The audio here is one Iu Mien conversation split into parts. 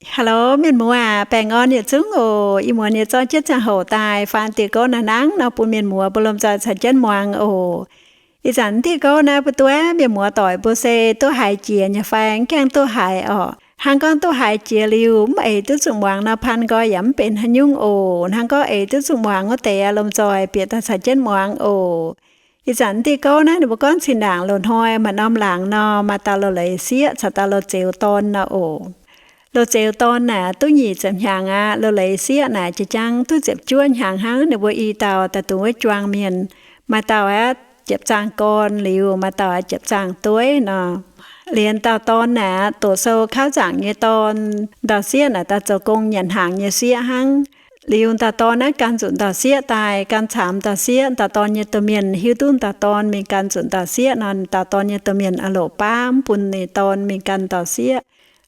Hello, mienh muoz aac, baengh orn yietc zungv oc. Ih muonz yie zorqv jienv ziangh hoc daaih faan diuh gouv naaiv nangv nor bun mienh muoz mbuo lomh nzoih caux jienv muangx oc. Ih zanc diuh gouv naaiv mbuo duqv mienh muoz doic mbuo se duqv haiz jiex nyei fai mv gaengh duqv haiz orqc? Hnangv gorngv duqv haiz jiex liuz mv eix duqv zuqc muangx nor, paan nqoi yaac mv benx haaix nyungc oc. Hnangv gorngv eix duqv zuqc muangx wuov deix lomh nzoih bieqc daaih caux jienv muangx oc. Ih zanc diuh gouv naaiv ninh mbuo gorngv cin-ndaangc loz-hnoi maaih norm laangz nor, maaih dauh loz-leiz sieqv caux dauh loz-zeux dorn nor oc. Loz-zeux dorn naaic duqv nyic ziepc hnyangx aqv. Loz-leiz sieqv naaic jiex jangv duqv ziepc juov hnyangx hnangv. Ninh mbuo i dauh daaih dungx wuov juang mienh, maaih dauh aqv jiepc zaangh gorn liuz, maaih dauh aqv jiepc zaangh dueiv nor. Liuz dauh dorn naaic doqc sou kauv nzaangc nyei dorn. Dauh sieqv naaic daaih zoux gong nyanc hnaangx nyei sieqv hnangv. Liuz dauh dorn naaiv gan zuqc dauh sieqv daaih, gan caamx dauh sieqv. Dauh dorn nyei domh mienh hiuv duqv dauh dorn mingh gan zuqc dauh sieqv nor, dauh dorn nyei domh mienh aah loc baav mv bun ninh dorn mingh gan dauh sieqv.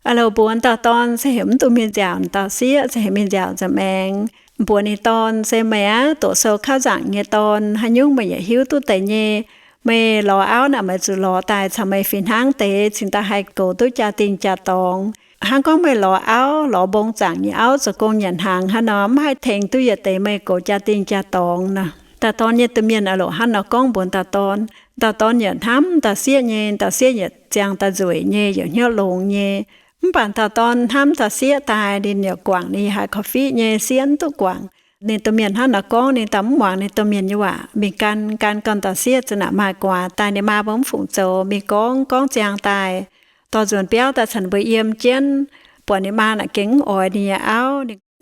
Aah loc mbuox dauh dorn se heuc mv dungx mingh nziaauc dauh sieqv, se heuc mingh nziaauc nza'maengx. Mbuox ninh dorn se, meih aqv, doqc sou kauv nzaangc nyei dorn, haaix nyungc meih yaac hiuv duqv deix nyei. Meih lorz auv naaic meih zuqc lorz daaih caux meih fih hnangv deix cingx daaih haih goux duqv jaa-dingh jaa-dorngx. Hnangv gorngv meih lorz auv, lorz mbong zaangc nyei auv zoux gong nyanc hnaangx hnangv nor, mv haih tengx duqv yietc deix meih goux jaa-dingh jaa-dorngx nor. Dauh dorn nyei domh mienh aah loc hnangv nor gorngv mbuox dauh dorn. Dauh dorn yaac hnamv dauh sieqv nyei, dauh sieqv yaac ziangh daaih nzueic nyei, yaac hnyouv longx nyei. Mv baac dauh dorn hnamv dauh sieqv daaih, ninh yaac guangc ninh haiz korv-fiqv nyei, sieqv mv duqv guangc. Ninh domh mienh hnangv nor gorngv, ninh daaih mv muangx ninh domh mienh nyei waac, mingh gan, gan gau dauh sieqv za'naaic maaih gu'nguaaz daaih, ninh maa mbuo mv fungc zoux, mingh gorngv, gorngv ziangh daaih, dorh nzuonx biauv daaih caux ninh mbuo yiem jienv, buatc ninh maa naaic gengh mv oix ninh nyei auv.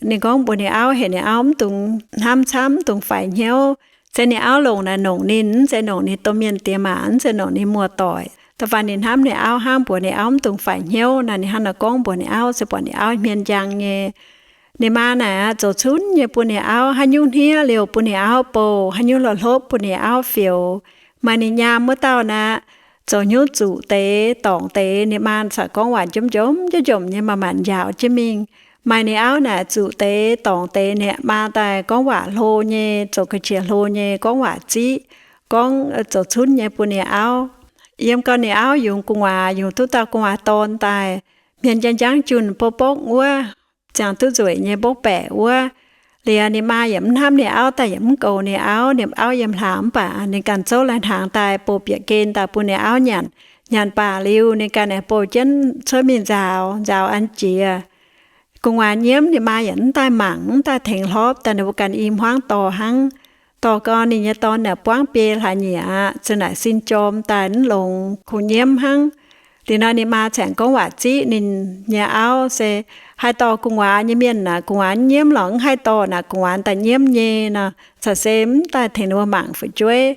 Ninh gorngv mbuox ninh auv, heuc ninh auv mv dungx hnamv camv, mv dungx faix hnyouv. Se ninh auv longc naaic nongc ninh, mv zeiz nongc ninh domh mienh diex maac, mv zeiz nongc ninh muoz-doic. Da'faanh ninh hnamv ninh auv hnangv, mbuox ninh auv mv dungx faix hnyouv nor, ninh hnangv naaic gorngv mbuox ninh auv, se buatc ninh auv hmien njang nyei. Ninh maa naaic aqv, zoux cunv nyei bun ninh auv, haaix nyungc hniev liouh bun ninh auv bouh, haaix nyungc hlopv hlopv bun ninh auv fioux. Maaih ninh nyaam wuov dauh naaic, zoux hnyouv zuqc deix dorngc deix, ninh maa caux gorngv waac njomv njomv, njomv njomc nyei, manc manc njaaux jienv mingh. Maaih ninh auv naaic zuqc deix dorngc deix, ninh maa daaih gorngv waac hlo nyei, zoux ga'qiex hlo nyei, gorngv waac ziqv, gorngv zoux cunv nyei bun ninh auv. Yiem gau ninh auv yungz gu'nguaaz, yungz duqv dauh gu'nguaaz dorn daaih, hmien njang njang junh bov bokv wuov, ziangh duqv nzueic nyei mbopv baeqc wuov. Liuz ninh maa yaac mv hnamv ninh auv daaih, yaac mv goux ninh auv. Ninh auv yiem hlaang mv baac ninh ganh zouv lai-hnaangx daaih, bouh bieqc gen daaih bun ninh auv nyanc. Nyanc baac liuz ninh ganh aengx bouh jienv cuotv mingh nzaaux, nzaaux an jiex. Gu'nguaaz nyiemv, ninh maa yaac mv daaih mangc, mv daaih tengx hlorpv, daaih ninh mbuo ganh i hmuangv dorh hnangv. Dorh gau ninh nyei dorn naaic buangv biei hlaax nyieqc aqv, za'naaic sin jorm daaih mv longx, kungx nyiemv hnangv. Liuz nor ninh maa caengx gorngv waac ziqv ninh nyei auv se, haih dorh gu'nguaaz nyei mienh naaic, gu'nguaaz mv nyiemv lorqc, mv haih dorh naaic, gu'nguaaz daaih nyiemv nyei nor, caux se mv daaih tengx ninh mbuo mangc fu'jueiv.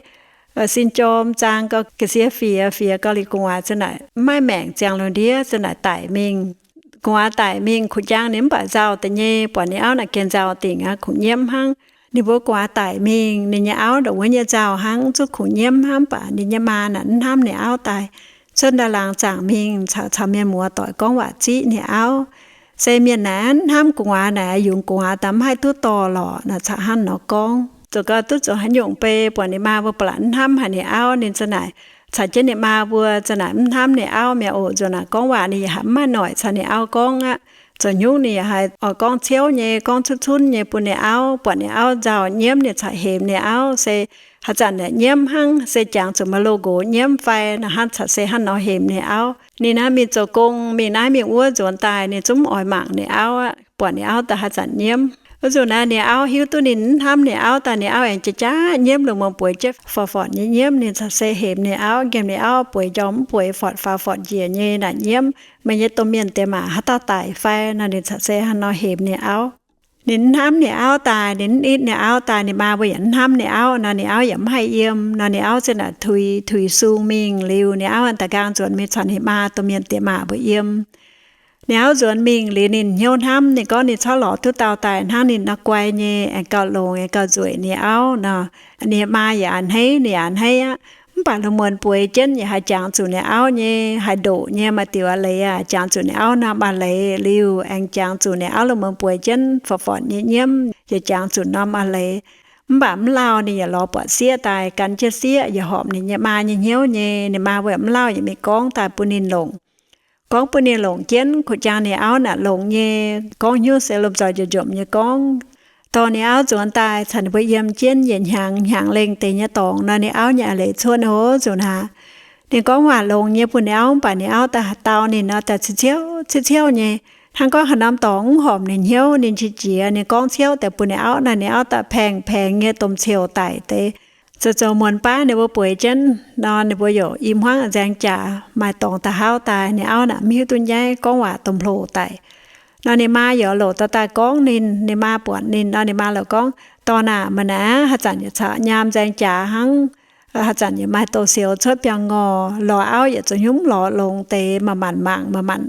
Sin jorm zaang gau, ga'sie fiex, fiex gau liuz gu'nguaaz za'naaic mv maaih maengc, ziangh lungh ndiev za'naaic daic mingh. Gu'nguaaz daic mingh, kuv jaang ninh mv baac nzauh deix nyei, buatc ninh auv naaic gengh nzauh dingc aqv, kungx nyiemv hnangv. Ninh mbuo gu'nguaaz daic mingh, ninh nyei auv ndongc wuov nyei nzauh hnangv, zuqc kungx nyiemv hnangv, mv baac ninh nyei maa naaic mv hnamv ninh auv daaih, cuotv ndaaih laangz zaangc mingh caux, caux mienh muoz doic gorngv waac ziqv ninh auv. Se mienh naaic mv hnamv gu'nguaaz naaic, yungz gu'nguaaz daaih mv haih duqv dorh lorqc naaic, caux hnangv nor gorngv. Zoux gau duqv zoux haaix nyungc bei, buatc ninh maa mbuo ba'laqc mv hnamv haic ninh auv, ninh za'naaic caux jienv ninh maa mbuo za'naaic mv hnamv ninh auv mi'aqv oc. Nzunc naaic gorngv waac ninh yaac haiz mv maaih noic caux ninh auv gorngv aqv. Zoux haaix nyungc ninh yaac haiz oix gorngv ciouv nyei, gorngv cunv cunv nyei bun ninh auv. Buatc ninh auv nzauh nyiemv, ninh caux hemx ninh auv se haaix zanc naaic nyiemv hnangv, se jangx zuqc maaih loz-nqox nyiemv fai naaic hnangv, caux se hnangv nor hemx ninh auv. Ninh naaiv mingh zoux gong, mingh naaiv mingh wuov nzuonx daaih, ninh zungv mv oix mangc ninh auv aqv. Buatc ninh auv daaih haaix zanc nyiemv. Wuov nzunc naaiv ninh auv hiuv duqv ninh mv hnamv ninh auv daaih, ninh auv aengx jaax jaax nyiemv lungh muonz bueix jienv, fòf-fòrc nyei nyiemv. Ninh caux se hemx ninh auv, nqemh ninh auv bueix njormh mv bueix, fòrc faaux fòrc njiec nyei naaic nyiemv. Meih nyei domh mienh diex maac haaix dauh daic fai nor, ninh caux se hnangv nor hemx ninh auv. Ninh mv hnamv ninh auv daaih, ninh mv itv ninh auv daaih, ninh maa mbuo yaac mv hnamv ninh auv nor, ninh auv yaac mv haih yiem nor, ninh auv ziouc naaic tuix, tuix sung mingh liuz, ninh auv da'nqaang nzuonx mingh caux ninh maa domh mienh diex maac mbuo yiem. Ninh auv nzuonx mingh liuz ninh hnyouv hnamv, ninh gorngv ninh corc lorz duqv dauh daaih hnangv ninh nor guai nyei, aengx gauh longx, aengx gauh nzueic ninh auv nor. Ninh maa yaac a'hneiv, ninh yaac a'hneiv aqv. Mv baac lungh muonz bueix jienv yaac haih jangx zuqc ninh auv nyei, haih ndoqc nyei, maaih diuc a'leiz aqv, jangx zuqc ninh auv norm a'leiz liuz, aengx jangx zuqc ninh auv lungh muonz bueix jienv fòf-fòrc nyei nyiemv, yaac jangx zuqc norm a'leiz. Mv baac mv lauh ninh yaac lorz buatc sieqv daaih, gan jienv sieqv yaac horpc ninh nyei maa nyei hnyouv nyei. Ninh maa mbuo yaac mv lauh yaac mingh gorngv daaih bun ninh longc. gorngv bun ninh longc jienv. Kuv jang ninh auv naaic longx nyei, gorngv hnyouv se lomh nzoih njomc nyei gorngv. Dorh ninh auv nzuonx daaih caux ninh mbuo yiem jienv yietc hnyangx, hnyangx lengh deix nyei dorngx nor, ninh auv nyei a'leiz cuotv nor, nzuqc naaic ninh gorngv waac longx nyei bun ninh auv, mv baac ninh auv daaih dau ninh nor, daaih ciouv ciouv nyei. Hnangv gorngv haaix norm dorngx mv horpc ninh hnyouv, ninh qiex jiez, ninh gorngv ciouv deix bun ninh auv nor, ninh auv daaih paengx paengx nyei domh ciouc daic deix, zoux zoux muonz baav ninh mbuo bueix jienv nor, ninh mbuo yaac i hmuangv nzaeng jaax maaih dorngx daaih hauv daaih, ninh auv naaic mv hiuv duqv nyaiv, gorngv waac domh hlo daic. Nor ninh maa yaac loc daaih daaih gorngv ninh, ninh maa buatc ninh nor, ninh maa loc gorngv, Dorn aah, meih naaic haaix zanc yaac caux nyaam nzaeng jaax hnangv, haaix zanc yaac maaih douz-sioux cuotv biangh ngorh, lorz auv yaac zoux hnyouv lorz longx deix, manc-manc mangc, manc-manc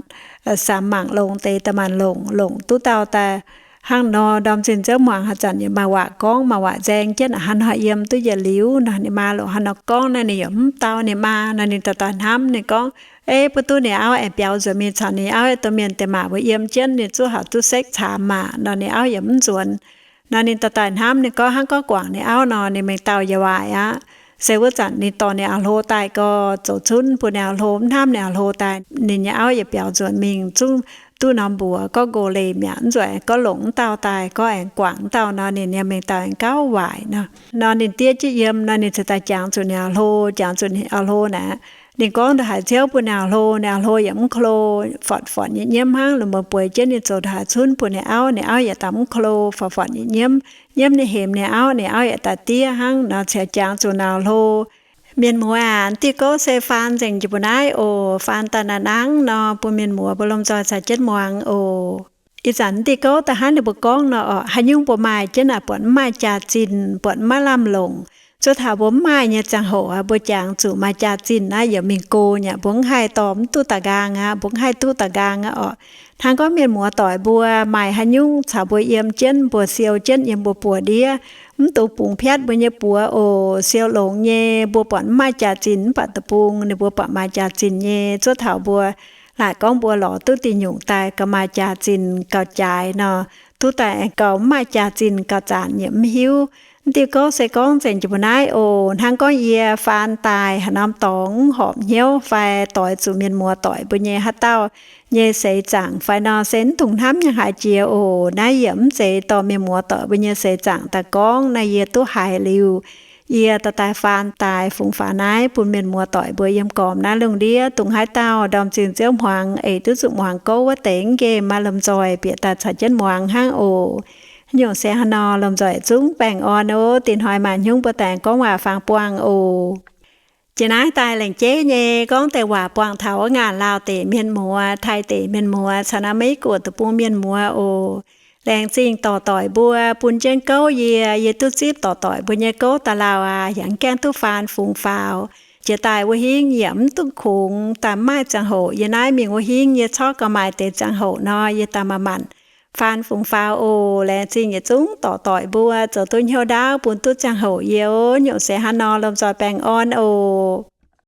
samx mangc longx deix, da'maanc longc, longc duqv dauh daaih hnangv nor, ndorm zinh nziouv muangx haaix zanc yaac maaih waac gorngv, maaih waac nzaeng jienv aqv, hnangv nor yiem duqv yietc liuz nor. Ninh maa loc hnangv nor gorngv naaiv, ninh yaac mv dau ninh maa nor, ninh daaih daaih hnamv, ninh gorngv, Ei, mv baac duqv ninh auv aengx biaux nzuonx mingh caux ninh auv domh mienh diex maac mbuo yiem jienv, ninh zuqc haaix duqv sekv caamx maah nor, ninh auv yaac mv nzuonx. Nor ninh daaih daaih hnamv, ninh gorngv hnangv gorngv guangc ninh auv nor, ninh mingh dauh yaac waaic aqv. Se wuov zanc ninh dorh ninh auv-hlo daaih gau, zoux cunv bun ninh auv-hlo, mv hnamv ninh auv-hlo daaih, ninh nyei auv yaac biaux nzuonx mingh, zungv duqv norm mbuox gorngv nqox leih mi'aqv, mv nzuonx gorngv longc mv dauh daaih, gorngv aengx guangc mv dauh nor, ninh nyei mingh dauh aengx gauh waaic nor. Nor ninh diev jienv yiem nor, ninh ziouc daaih jangx zuqc ninh auv-hlo, jangx zuqc ninh auv-hlo naaic, ninh gorngv ndongc haaix ciouv bun ninh auv-hlo, ninh auv-hlo yaac mv klo, fortv-fortv nyei nyiemv hnangv, lungh muonz bueix jienv ninh zoux ndongc haaix cunv bun ninh auv, ninh auv yaac daaih mv klo, fortv-fortv nyei nyiemv. Nyiemv ninh hemx ninh auv, ninh auv yaac daaih diev hnangv nor, ziouc jangx zuqc ninh auv-hlo, Mienh muoz aac, diuh gouv se faan nzengc jiex mbu'naaiv oc. Faan daaih naaiv nangv nor, bun mienh muoz mbuo lomh nzoih caux jienv muangx oc. Ih zanc diuh gouv da'hnangv ninh mbuo gorngv nor oc, haaix nyungc mbuo maaih jienv naaic buatc mv maaih jaax-zinh, buatc mv maaih lamh longc. Zuov taux mbuo mv maaih nyei ziangh hoc aqv, mbuo jangx zuqc maaih jaax-zinh aqv, yaac mingh go nyei, mbuo mv haih dorh mv duqv da'nqaang aqv, mbuo mv haih duqv da'nqaang aqv oc. Hnangv gorngv mienh muoz doic mbuo maaih haaix nyungc caux mbuo yiem jienv, mbuo siou jienv yiem mbuo buoz-ndiev, mv dungx bungx piatv mbuo nyei buoz oc. Siou longx nyei, mbuo buatc mv maaih jaax-zinh mv baac deic-bung ninh mbuo buatc maaih jaax-zinh nyei. Zuov taux mbuo laaic gorngv mbuo lorz duqv dinh nyungc daaih gauh maaih jaax-zinh gauh jaaix nor, duqv daaih gauh mv maaih jaax-zinh gauh zanc yaac mv hiuv. Mv diuh gouv se gorngv nzengc jiex mbu'naaiv oc. Hnangv gorngv yie faan daaih haaix norm dorngx mv horpc hnyouv fai doix zuqc mienh muoz doic mbuo nyei haaix dauh nyei seix zaangc fai nor, se mv dungx hnamv nyei haaix jiex oc. Naaiv yie mv zeiz dorh mienh muoz doic mbuo nyei seix zaangc daaih gorngv. Naaiv yie duqv haiz liuz, yie daaih daaih faan daaih fungx faaux naaiv bun mienh muoz doic mbuo yiem gormx naaiv lungh ndiev dongh haaix dauh ndorm-zingh nziouv hmuangx eix duqv zuqc muangx gouv wuov deix, mv nqemh maaih lomh nzoih bieqc daaih caux jienv muangx hnangv oc. Nyungc se hnangv nor, lomh nzoih zungv baengh orn oc. Dinh hnoi maaih hnyungv mbuo daaih gorngv waac-fangx buangh oc. Jiex naaiv daaih lengc jeiv nyei gorngv deix waac buangh taux wuov ngaanc Laauh deic mienh muoz, Taiv deic mienh muoz caux naaiv Meiv Guoqv deic-bung mienh muoz oc. Laengz zingh dorc doic mbuo bun jienv gouv yie, yie duqv zipv dorc doic mbuo nyei gouv daaih lauh aqv. Yaac mv gaengh duqv faan fungx faaux. Jiex daaih wuov hingv yaac mv duqv kungx, daaih mv maaih ziangh hoc. Yie naaiv mingh wuov hingv yie corc gauh maaih deix ziangh hoc nor, yie daaih manc-manc faan fungx faaux oc. Laengz zingh yietc zungv dorc doic mbuo zoux duqv hnyouv ndaauv bun duqv ziangh hoc yie oc. Nyungc se hnangv nor, lomh nzoih baengh orn oc.